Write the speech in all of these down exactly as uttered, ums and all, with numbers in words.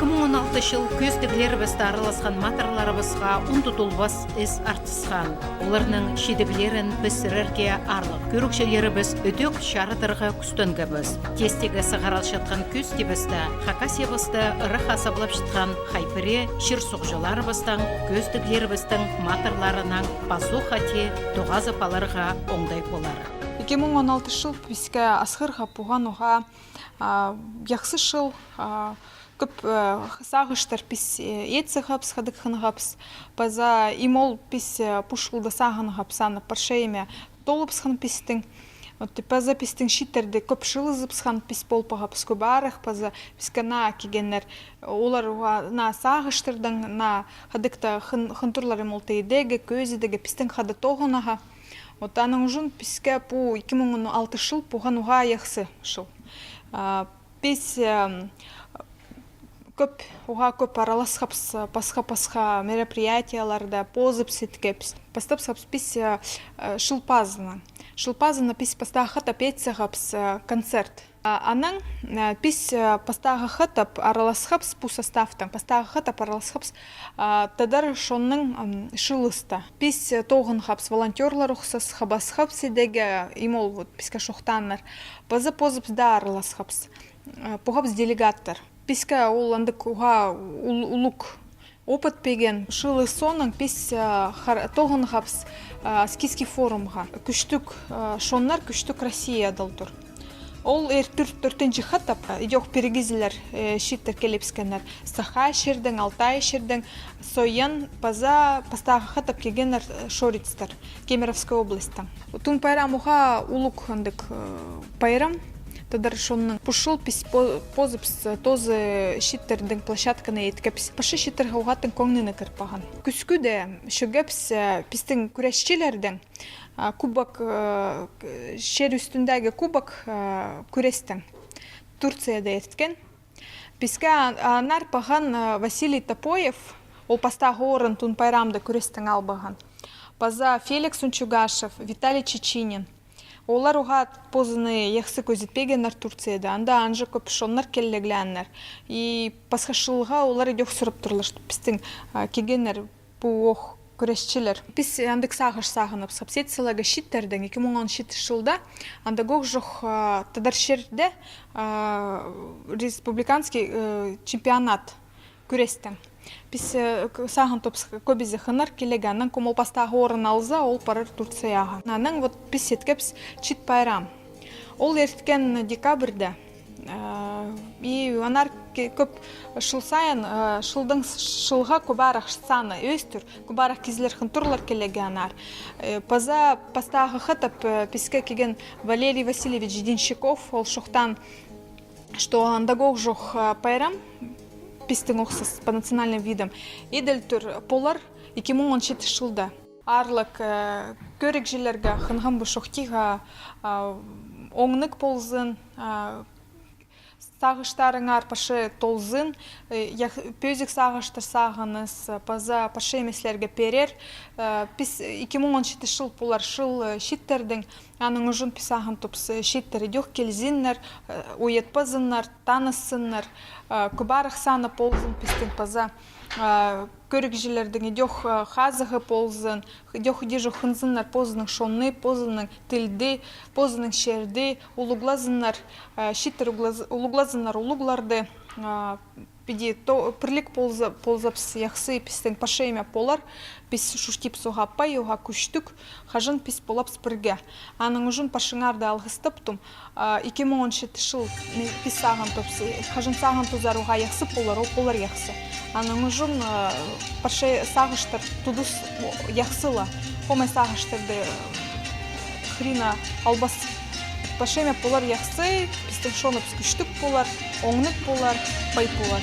Муң он алты чыл кӧзідіглерібісте араласхан матырларыбысха ундутылбас ис артысхан. Оларның чидіглерін піс сірерге, аарлығ кӧрігҷілерібіс, ідӧк чарыдарға кӱстенгебіс. Тестегі сығарылчатхан кӧзідібісте Хакасиябысты ырах азаплапчатхан хай пірее чир-суғҷыларыбыстың, кӧзідіглерібістің матырларынаң пазох хати тоғазып аларға оңдай полар. Ікі муң он алты чыл піске асхырға поған уғаа, а, яхсы чыл, а, кӧп, э, сағыстар піс, э, ит сығабыс, хадығ хынғабыс. Паза им ол піс, э, пу чылда сағынғабыс аны парча име толыбысхан пістің. Вот, паза пістің чииттерде кӧп чыылызыбысхан піс пол парғабыс кӧп арах, паза піске наа килгеннер. Олар уғаа наа сағыстардаң, наа хадығ та хын-, хынтырлар им ол тидігі, кӧзідігі, пістің хада тоғынарға. Вот аның ӱчӱн піске пу ікі муң он алты чыл поған уғаа яхсы чыл. А, піс, эм, кӧп, уғаа кӧп араласхабыс, пасха-пасха мероприятиелерде позыбыс иткебіс. Пастапсхабыс піс, э, э, Чыл пазынаң. Чыл пазынаң піс пастағы хатап ит сығабыс, э, концерт. А, анаң, э, піс, э, пастағы хатап араласхабыс пу составтаң, пастағы хатап араласхабыс, а, тадар чонның, м, чыылыста. Піс, э, тоғынғабыс волонтёрлар охсас, хабасхабыс идӧк, им ол вот піске чоохтааннар. Паза позыбыс даа араласхабыс. Э, поғабыс делегаттар. Піске ол андағ уғаа ул-, улуғ опыт пирген. Чыылыс соонаң піс, э, хар-, тоғынғабыс, э, Аскизский форумға. Кӱстӱк, э, чоннар, кӱстӱк Россия адал тур. Ол ир тӧрт-, тӧртінҷі хатап, э, ідӧк пирігізілер, э, чииттер килібіскеннер. Саха чирдең, Алтай чирдең, Соян, паза пастағы хатап килгеннер, э, шорицтар. Кемеровская областьтаң. Тун пайрам уғаа улуғ андағ, э, пайрам тадар чонның. Пу чыл піс по-, позыбыс, э, тоозы чииттернің площадканы иткебіс. Пасха чииттерге уғаа тың кӧңніне кір парған. Кӱскӱде чӧгебіс, э, пістің кӱресчілердең, а, кубок, э, к-, чир ӱстӱндегі кубок, э, кӱрестең Турцияда ирткен. Піске ан-, аннаңар парған, э, Василий Топоев, ол пастағы орын тун пайрамда кӱрестең албаған. Паза Феликс Унчугашев, Виталий Чечинин. Олар уғаа позыны яхсы кӧзіт пиргеннер Турцияда. Анда анҷа кӧп чоннар килеглееннер. И пасха чылға олар ідӧк сурап турлар, что пістің, а, килгеннер пу ох кӱресчілер. Піс андағ сағыс сағынып сапсет сылағы чииттердең, ікі муң он читінҷі чылда андағ ох чох, а, тадар чирде, а, республиканский, э, чемпионат кӱрестең. Піс, э, к-, сағын тупс-, кӧбізі хынар килеге, анаң кӧп ол пастағы орын алза, ол парар Турцияға. Анаң вот піс иткебіс чиит пайрам. Ол ирткен декабрьда. Э, и аннаңар ке-, кӧп чыл сайын, э, чылдаң с-, чылға кӧп арах саны ӧстір, кӧп арах кізілер хынтырлар килеге аннаңар. Э, паза пастағы хатап, э, піске килген Валерий Васильевич Денщиков, ол чоохтаан, что андағ ох чох, э, пайрам, пістің охсас по национальным видам, иділ тур полар ікі муң он читінҷі чылда. Аарлығ, э, кӧрігҷілерге хынғам пу чоохтирға, а, оңнығ ползын, а, сағыстарыңар пасха толзын, э, ях-, пӧзік сағыстар сағыныс, э, паза пасха нимелерге пирер. Э, піс, э, ікі муң он читінҷі чыл полар чыл, э, чииттернің, аның ӱчӱн піс сағын тупс, э, чииттер ідӧк килзіннер, э, уятпазыннар, таныссыннар, э, кӧп арах саны ползын пістің паза, э, кӧрігҷілернің ідӧк, э, хазығы ползын, ідӧк іди чох хынзыннар позының чонны, позының тілді, позының чирді, улуғлазыннар, э, чииттер улуғлаз-, улуғлазыннар улуғларды, э, піди то-, пірліг полза-, ползабыс, яхсы, пістің пасха ниме полар, піс чуртирбыс уғаа пай, уғаа кӱстіг, хаҷан піс полабыс пірге. Аның ӱчӱн пасчаңарды алғыстаптым. А, ікі муң он читінҷі чыл, м, піс сағын тупс-, хаҷан сағын тузар уғаа яхсы полар, ол полар яхсы. Аның ӱчӱн, а, пасха сағыстар тудыс, о, яхсы ла. Хомай сағыстарды, э, хырина албас. Пасха ниме полар яхсы, пістің чоныбыс кӱстіг полар, оңнығ полар, пай полар.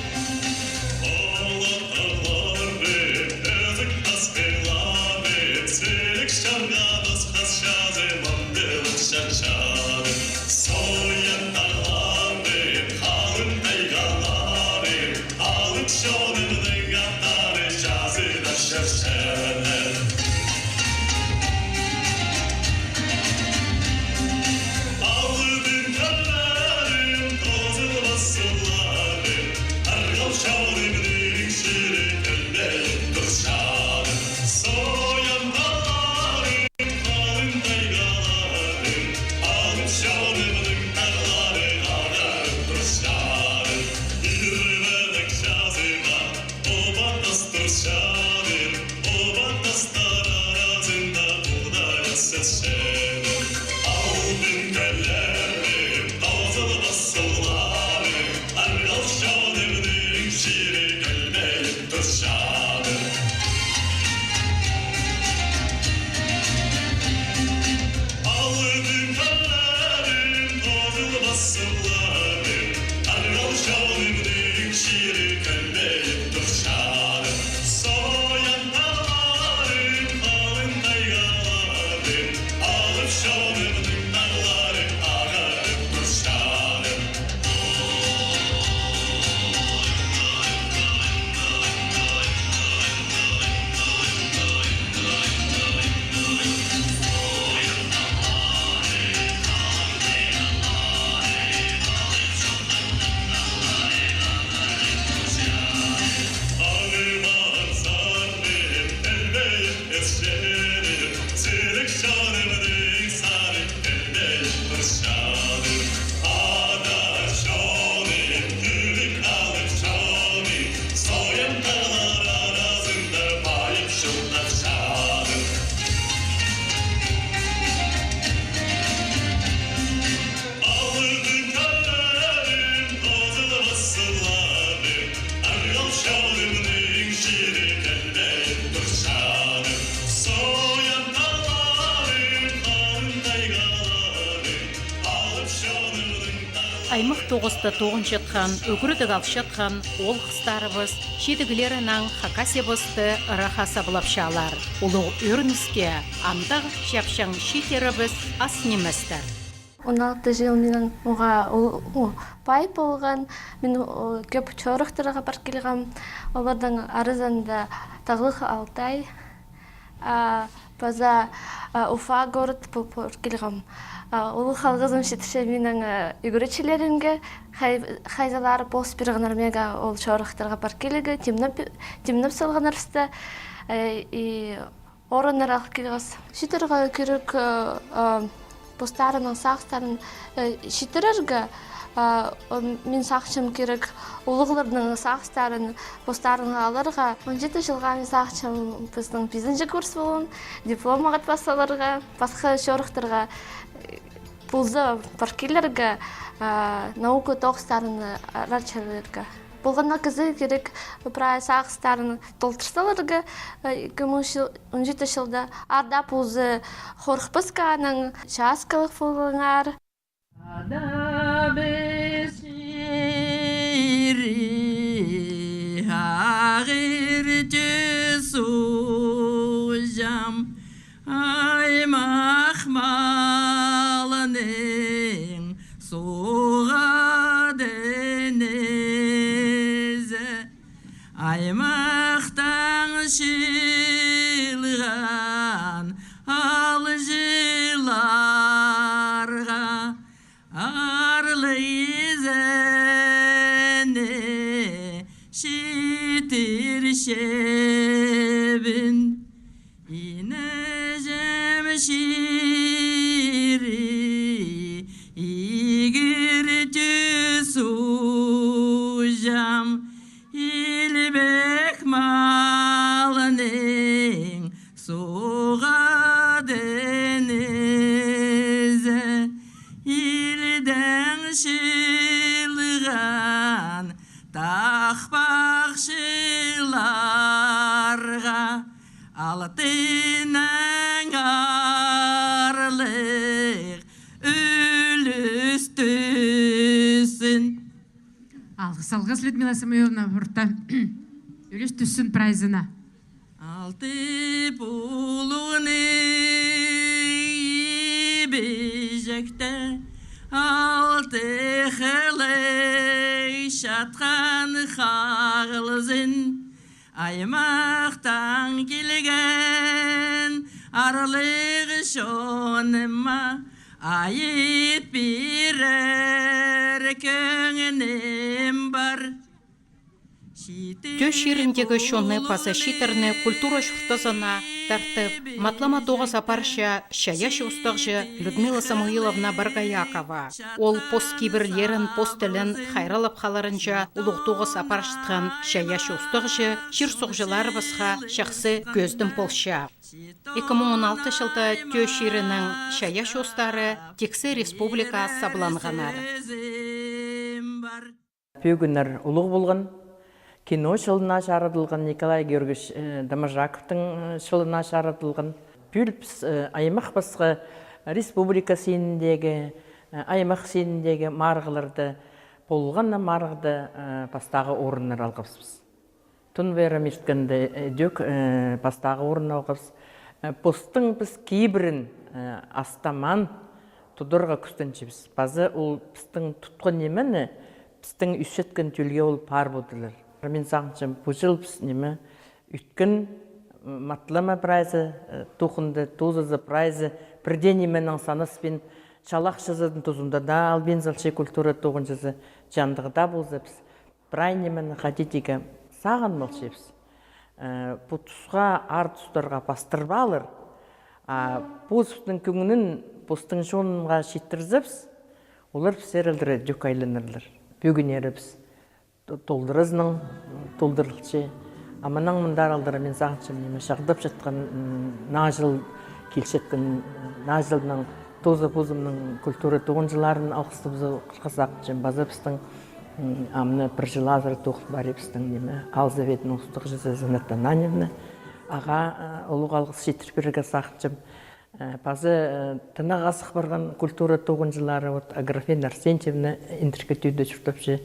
Аймах тоғыста тоғынчатхан, ӱгредіг алчатхан оол-хыстарыбыс чидіглерінең Хакасиябысты ырахха саблапчалар. Улуғ ӧрініске, андағ чапчаң чииттерібіс ас ниместер. Он алты чыл минің уғаа ол, о, пай полған. Мин, о, кӧп чорыхтарға пар килгем. Оларның аразында Тағлығ Алтай, а, паза, а, Уфа город пол-, пар килгем. А, улуғ алғызым читірчем минің, а, ӱгретчілерімге, хай-, хайзылары пос пиргеннер мағаа ол чорыхтарға пар килерге, тимнеп, тимнеп салғаннар пісті. Э, и орыннар ал килгес. Читірерге кирек, э, э, постарының сағыстарын, э, читірерге, э, э, мин сағынчам кирек улуғларның сағыстарын постарынға аларға. Он читі чылға мин сағынчам пістің пизінҷі курс полған, диплом ағат пасталарға, пасха чорыхтарға, э, полза пар килерге, э, наука тоғыстарын, э, аралчаларға. Полған на кізі кирек прай сағыстарын толтыр саларға, э, ікі муң чыл, он читі чылда. Арда пулза хорыхпасханың, часкалығ полыңар. Ада піс чирі ағыр тӱс узам, аймах малының суғ денізі. Аймахтаң чыылған аалҷыларға аарлығ изенні читірчебін. Инеҷем чирі ағыр тӱс узам, илбек малының суғ денізі, илдең чыылған тахпахчыларға алтыннаң аарлығ ӱлӱс тӱссін. Алғыс, алғыс, Людмила Самуиловна, орта ӱлӱс тӱссін прайзына. Алты пулуғны ибіҷекте, алты хылай чатхан хағылзын. Аймахтаң килген аарлығ чоныма айыт пирер кӧңнім пар. Тӧӧ чиріндегі чонны паза чииттерні культура чуртазына тартып, матлама тоғыс апарча чайаачы-устағҷы Людмила Самуиловна Боргоякова. Ол пос кибірлерін, пос тілін хайраллап халарынҷа улуғ тоғыс апарчатхан чайаачы-устағҷы чир-суғҷыларыбысха чахсы кӧзідім полча. Ікі муң он алты чылда Тӧӧ чирінің чайаачы-устары тиксі республикаа сабланғаннар. Пӧгіннер улуғ полған, Кино чылына чарыдылған, Николай Георгиевич, э, Доможаковтың, э, чылына чарыдылған. Пӱӱл піс, э, аймах пасха республика синіндегі, э, аймах синіндегі марығларда, полған на марығда, э, пастағы орыннар алғабыс піс. Тун вера ирткенде, э, дӧк, э, пастағы орын алғабыс. Э, постың піс кибірін, э, астамаан тударға кӱстенчебіс. Паза ол пістің тутхан нимені, пістің ӱсчеткен тӧлге ол пар полдылар. Мин сағынчам, пу чыл піс ниме, ӱткен, м, матлама прайзы, э, тоғынды, тузазы прайзы, пірдее нименең санаспин, чалахчызының тузында даа албин салча культура тоғынҷызы, че андағ даа полза піс прай нимені хайди дее сағынмалчабыс. Э, пу тусха, аар тустарға пастырбаалар. А позыбыстың кӧңнін постың чонға читірзебіс, олар піссер алдыра дӧк айланарлар. Пӧгіннері піс то-, толдыразынаң толдырылча. А мынаң мындар алдыра мин сағынчам, ниме, чағдап чатхан, м, наа чыл килчеткен, м, наа чылның туза позымның культура тоғынҷыларын алғыстап сағынчам. Паза пістің, м, амды пір чыл азыра тоғын парибыстың, ниме, аал соведінің устағҷызы Зината Ананьевна. Ағаа, э, улуғ алғыс читіріп пирерге сағынчам. Э, паза, э, тынағ азых парған культура тоғынҷылары, вот, Аграфена Арсентьевна, э, Индіркі Тӧӧде чуртапча.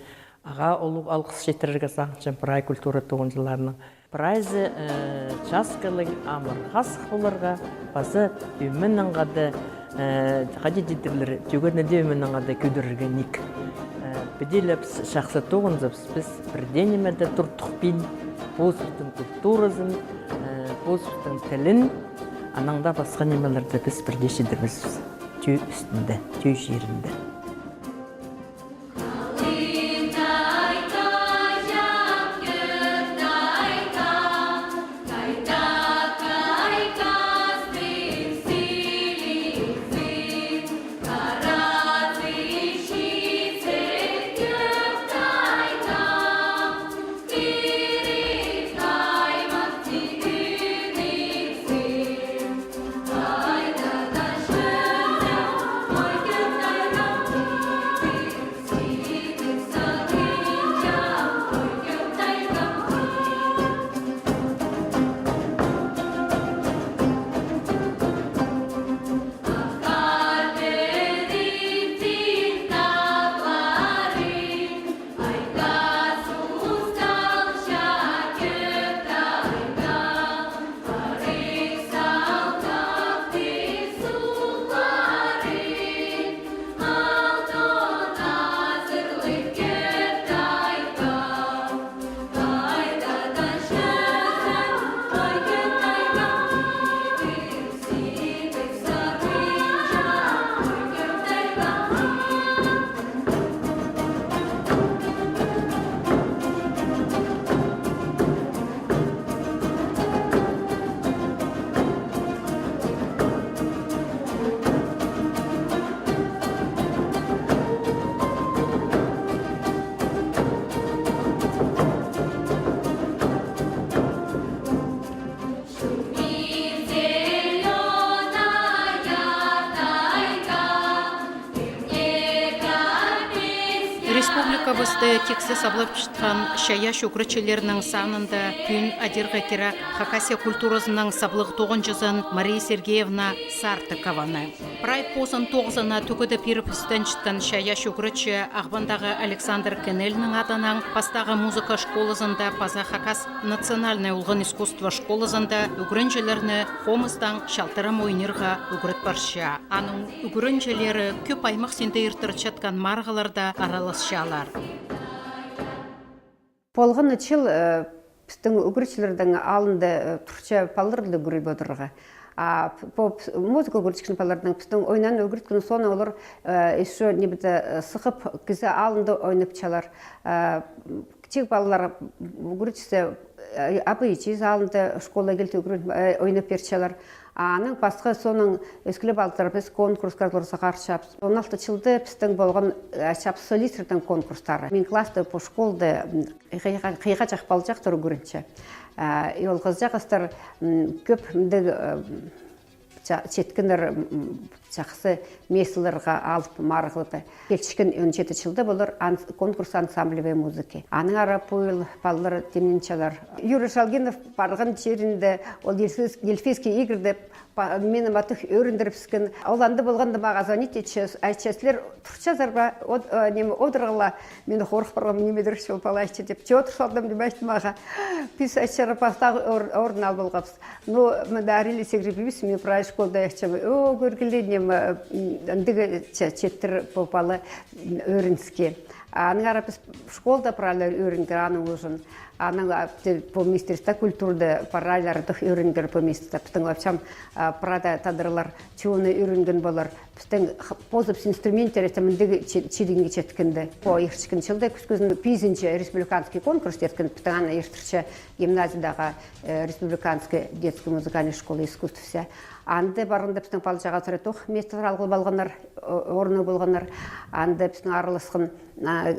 Ағаа улуғ алғыс читірерге сағынчам прай культура тоғынҷыларының. Прайзы, э, часкалығ, амыр хазых поларға, паза ӧменең хада, э, хайди тидірлер, тӧгенде ӧменең хада кӧдірерге ниик. Э, піди ле піс чахсы тоғынзабыс, піс пірдее ниме дее туртухпин, позыбыстың культуразын, э, позыбыстың тілін, анаң даа пасха нимелерді піс пірдее чідірбеспіс. Тӧӧ ӱстӱнде, тӧӧ чирінде. Республикабысты тиксі саблапчатхан чайаачы ӱгретчілернің санында пӱӱн адирға кирек Хакасия культуразының саблығ тоғынҷызын Мария Сергеевна Сартыкованы. Прай позын тоғызына тӧгеде пиріп істенчеткен чайаачы ӱгретчі Ағбандағы Александр Кенельнің адынаң пастағы музыка школазында паза Хакас национальнай олған искусство школазында ӱгренҷілерні хомыстаң чалтырам ойнирға ӱгрет парча. Аның ӱгренҷілері кӧп аймах синде иртірчеткен марығларда араласчалар. Полған на чыл, э, пістің ӱгретчілернің алнында, э, турча палалар ла ӱгрет одырарға. А п-, по п-, музыка ӱгретчеткен палаларның пістің ойнаан ӱгреткен соонда олар, э, ещё ниме дее, э, сығып, кізі алнында ойнапчалар. Э, кічіг палалар ӱгретчізі, э, абай-іҷезі алнында школаа килді ӱгрен-, э, ойнап пирчелер. А анаң пасха соонаң ӧскілеп алыптар піс конкурсха олар сығарчабыс. Он алты чылда пістің полған, э, чабыс солистернің конкурстары. Мин класста по школда, м, хыйға, хыйға чахпалҷахтар ӱгренче. Э, и ол хызыҷахтар, м, кӧп мындағ, э, ча-, читкеннер, м, Чахсы местоларға алып марығлады. Килчеткен он читі чылда полар анс-, конкурс ансамблевой музыки. Аннаңар пу йыл палалар тимненчелер. Юра Шалгинов парған чирінде ол Дельфийс-, Дельфийский игрьде па-, мині матых ӧріндірібіскен. Ол анда полғанда мағаа звонить итче, айтча: «Сірер турчазар ба? Од-, э, ниме, одырғыла». Мин хорых парғам, ниме дір чол палайчы тіп. «Че, одыр салдым», — тіп айтты мағаа. Піс, айтча, пастағы ор-, орын алып алғабыс. Ну, мында арили сегіріп ибіс, мин прай школда айтчам: «О, кӧргіле, ниме, м, андағ че-, чииттер пу пала, м, ӧрініске». Аннаңар піс школда прайлар ӧрінгер аның ӱчӱн. Анаң, а, те, пу Министерство культурада прайлар даа ӧрінгер пу местода. Пістің вообще, а, прай даа тадарлар чоны ӧрінген полар. Пістің х-, позыбыс инструменттер, это мындағ чи-, чидігге читкенде. Пу иртчеткен чылда кӱскӱзін пизінҷі республиканский конкурс ирткен, пістің аны иртірче гимназиядағы, э, республиканский детский музыкальный школа искусств. Анда парғанда пістің палҷағастар тох местолар алғлап алғаннар, о-, орны полғаннар. Анда пістің араласхан, а,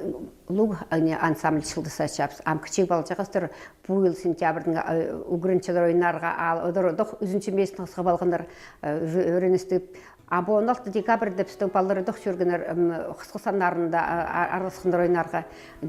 улуғ, а, не, ансамбль чылдыссачабыс. Ам кічіг палҷағастар пу йыл сентябрьдің, а, ӱгренчелер ойнарға, а, одыр тох ӱзінҷі местоны сығып алғаннар, э, уже ӧріністіг. А пу он алты декабрьда пістің палалар тох чӧргеннер, м, хысхы саннарында, а, а, араласханнар ойнарға,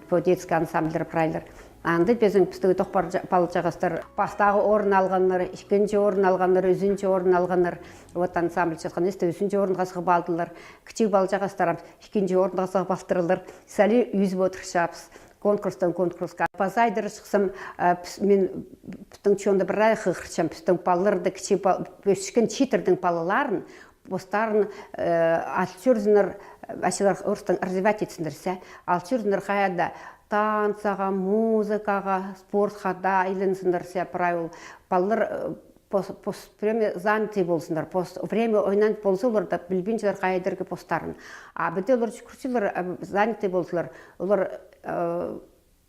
пу детский ансамбльдер прайлар. Анда пістің, пістің тох палҷа-, палҷағастар пастағы орын алғаннар, ікінҷі орын алғаннар, ӱзінҷі орын алғаннар. Вот ансамбль чатхан істі ӱзінҷі орынға сығып алдылар. Кічіг палҷағастар ам ікінҷі орынға сығып алтырлар. Сали ӱзіп одырчабыс. Конкурстаң конкурсха. Паза айдырчатсам, а, піс-, мин, пістің чонда прай хығырчам, пістің палаларны, кічіг па-, пӧсчеткен чииттернің палаларын, постарын, э, ал чӧрзіннер, ачылар орыстаң развивать итсіннер, сірер. Ал чӧрзіннер хайда танцаға, музыкаға, спортха даа айланзыннар, сірер, прай ол палалар, э, пос-, пос время занятый ползыннар, пос время ойнанып полза, олар даа пілбинчелер хайдағ постарын. А піди олар чӱгӱрчелер, э, занятый ползалар, олар, э,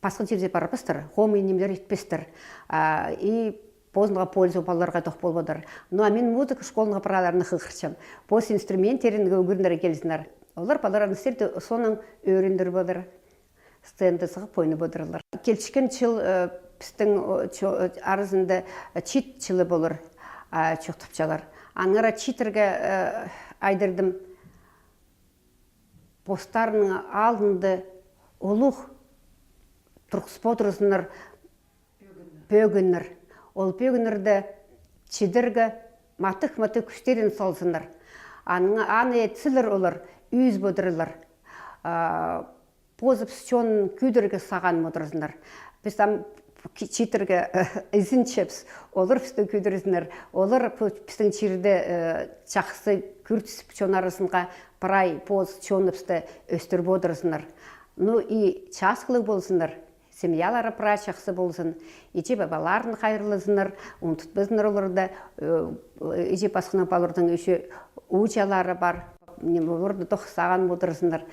пасха чирзер парбастар, хомай нимелер итпестер. А, и позына польза палаларға тох полып одыр. Ну, а мин музыка школына прайларны хығырчам. Пос инструменттерін ӱгренерге килзіннер. Олар палалар аны сірерді соонаң ӧріндіріп одыр. Сценада сығып ойнап одырлар. Килчеткен чыл, э, пістің, о, чо-, э, аразында, э, чиит чылы полар, а, чоохтапчалар. Аннаңар чииттерге, э, айдырдым. Постарының алнында улуғ турғыс одырзыннар пӧгіннер. Ол пӧгіннерді чідерге матых-матых кӱстерін салзыннар. Аны, аны итселер, олар ӱзіп одырлар. А, позыбыс чонын кӧдірерге сағынып одырзыннар. Піс ам ки-, чииттерге, э, ізінчебіс, олар пісті кӧдірзіннер, олар пу-, пістің чирде, э, чахсы кӧрчебіс, чон аразынға прай пос чоныбысты ӧстіріп одырзыннар. Ну и часхылығ ползыннар, семьялары прай чахсы ползын, іҷе-пабаларын хайырлазыннар, ундутпазыннар оларды, э, іҷе пасханың палаларының ӱчӱн ууҷалары пар, ниме, оларды тох сағынып одырзыннар.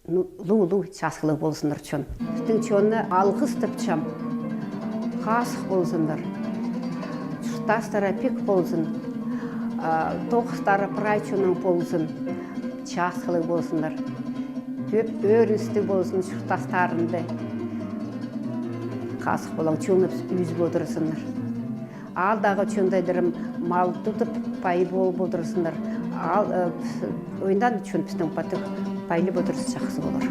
Ну, улуғ-улуғ часхылығ ползыннар чон. Пістің чонны алғыстапчам. Хазых ползыннар. Чуртастары пик ползын. А, тоғыстары прай чонның ползын. Часхылығ ползыннар. Кӧп ӧріністіг ползын чуртастарында. Хазых полаң, чоныбыс ӱзіп одырзыннар. Аалдағы чондайларым мал тудып, пай полып одырзыннар. Аал, э, ойнаан чон пістің патып, пайлап одырза, чахсы полар.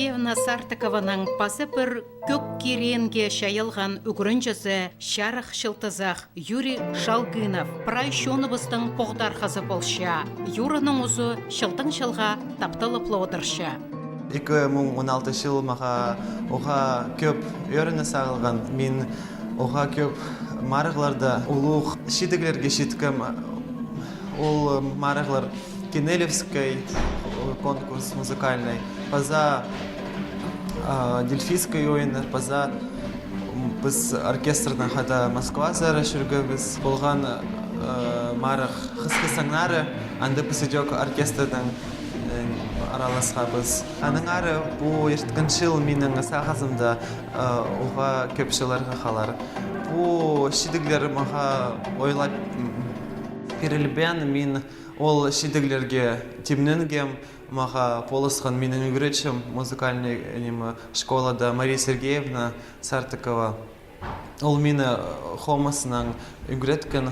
Сергеевна Сартыкованың паза пір кӧк киреенге чайалған ӱгренҷізі чарых чылтызах Юрий Шалгынов прай чоныбыстың поғдархазы полча. Юраның узы чылдаң чылға тапталып ла одырча. Ікі муң он алты чыл мағаа уғаа кӧп ӧрініс ағылған. Мин уғаа кӧп марығларда улуғ чидіглерге читкем. Ол марығлар Кенелевскай, э, конкурс музыкальный, паза, а, Дельфийский ойыннар, паза, м, піс оркестрнең хада Москвазар чӧргебіс. Полған, э, марығ «Хысхы саңнары», анда піс ідӧк оркестрнең, э, араласхабыс. Аннаңар пу ирткен чыл минің сағызымда, э, уғаа кӧп чылларға халар. Пу чидіглер мағаа ойлап, м, пирілбеен, мин ол чидіглерге тимненгем. Мағаа полысхан минің ӱгретчім, музыкальный, ниме, школада Мария Сергеевна Сартыкова. Ол мині, э, хомыснаң ӱгреткен,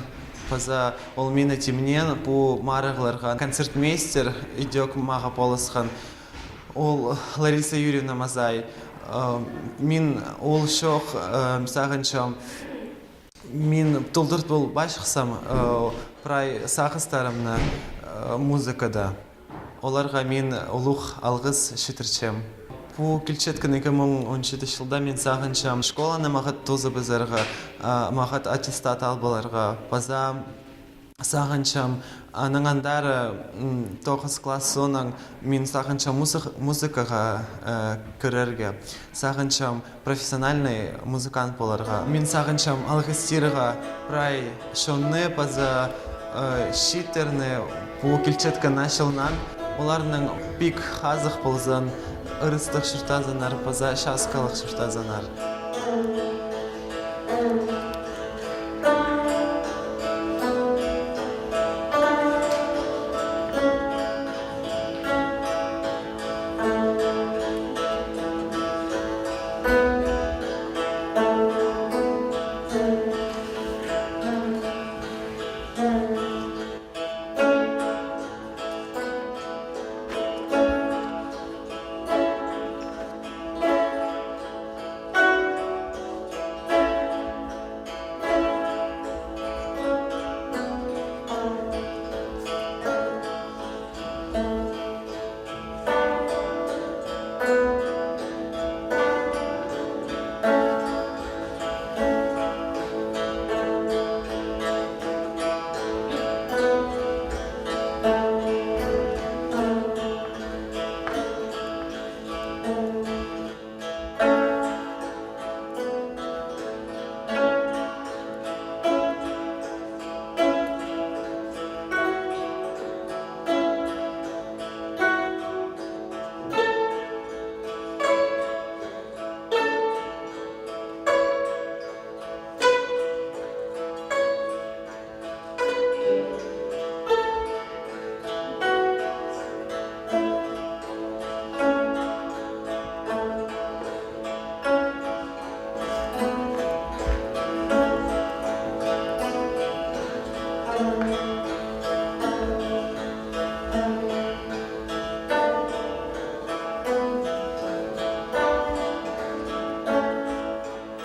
паза ол мині тимнеен пу марығларға. Концертмейстер ідӧк мағаа полысхан. Ол Лариса Юрьевна Мазай. Э, мин ол чох, э, сағынчам, мин толдыртып полбаҷыхсам, э, прай сағыстарымны, э, музыкада. Оларға мин улуғ алғыс читірчем. Пу килчеткен ікі муң он читі чылда мин сағынчам школаны мағат тузыбызарға, а, мағат аттестат алып аларға. Паза сағынчам, аның андар, м, тоғыс класс соонаң мин сағынчам музык-, музыкаға, э, кірерге. Сағынчам профессиональный музыкант поларға. Мин сағынчам алғыстирға прай чонны паза, э, чииттерні пу килчеткен на чылнаң. Оларның пик хазых ползын, ырыстығ чуртазыннар, паза часкалығ чуртазыннар.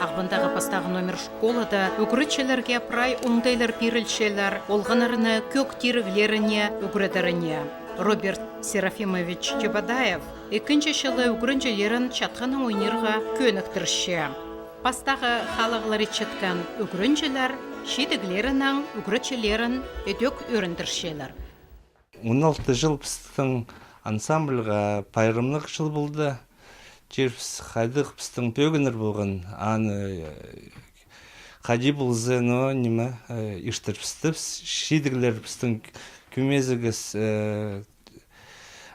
Ағбандағы пастағы номер школада ӱгретчілерге прай оңдайлар пирілчелер олғаннарны кӧк тиріглеріне ӱгредеріне. Роберт Серафимович Чебодаев ікінҷі чылы ӱгренҷілерін чатханнаң ойнирға кӧніктірче. Пастағы халығлар итчеткен ӱгренҷілер чидіглерінең ӱгретчілерін ідӧк ӧріндірчелер. Он алты чыл пістің ансамбльға пайрамнығ чыл полды. Тирбіс, хайдағ пістің пӧгіннер полған, аны, э, хайди полза, но, ниме, э, иртірібістібіс, чидіглер пістің кӧмезігіс, э,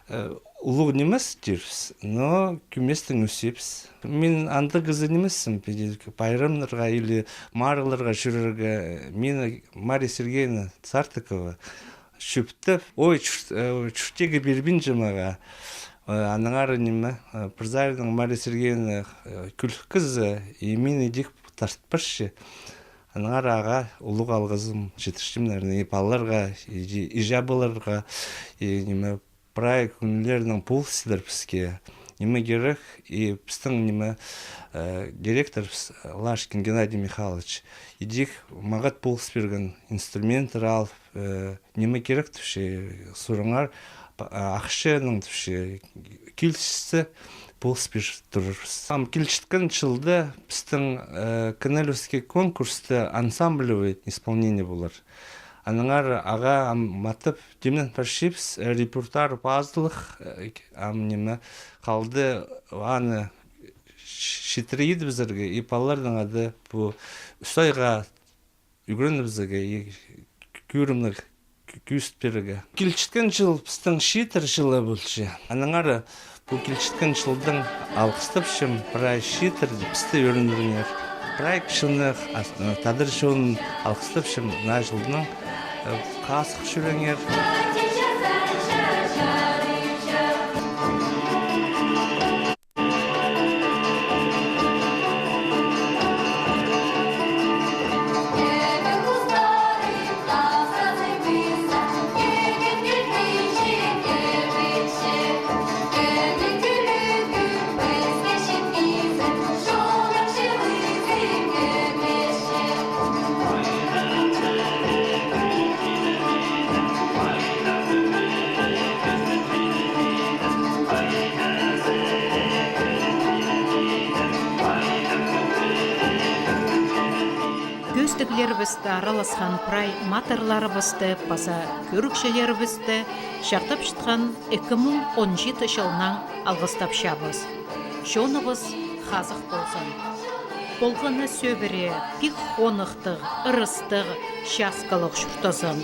э, улуғ нимес тирбіс, но кӧместең ӧсчебіс. Мин андағ кізі нимеспін, піди пайрамнарға или марығларға чӧрерге. Мині Мария Сергеевна Сартыкова чӧптеп, ой, чурт-, э, чуртирға пирбинче мағаа. Э, аннаңар ниме, э, пір саринаң Мария Сергеевна, э, кӱлік кізі, и мині идӧк тартпасча. Аннаңар ағаа улуғ алғызым читірчем, наверное, и палаларға, и, и иҷе-пабаларға, и ниме, прай кӱннернең полыстылар піске. ниме кирек, и пістің ниме, э, директорыбыс Лашкин Геннадий Михайлович идӧк мағат полыс пирген, инструменттер алып, э, ниме кирек тіпче, сурыңар, па-, а, ахчаның тіпче, киліссе, полыс пир турарбыс. Ам килчеткен чылда пістің, э, Кінелевский конкурста ансамблевый исполнение полар. Аннаңар ағаа ам матап тимнен парчабыс, э, репертуар пазылығ, э, ам ниме халды, аны читіре идібізерге, и палаларның ады пу сойға ӱгренібізерге, и кӧрімніг кӧзіт пирерге. Килчеткен чыл пістің чииттер чылы полча. Аннаңар пу килчеткен чылдаң алғыстапчам прай чииттерні, пісті ӧріндіргеннер. Прай кізіні, ас-, тадар чонын алғыстапчам, наа чылдаң, э, хазых чӧреңер. Кӧзідіглерібісте араласхан прай матырларыбысты паза кӧрігҷілерібісті чахтапчатхан ікі муң он читі чылнаң алғыстапчабыс. Чоныбыс хазых ползын. Полғаны сӧбіре пик хоныхтығ, ырыстығ, часкалығ чуртазын.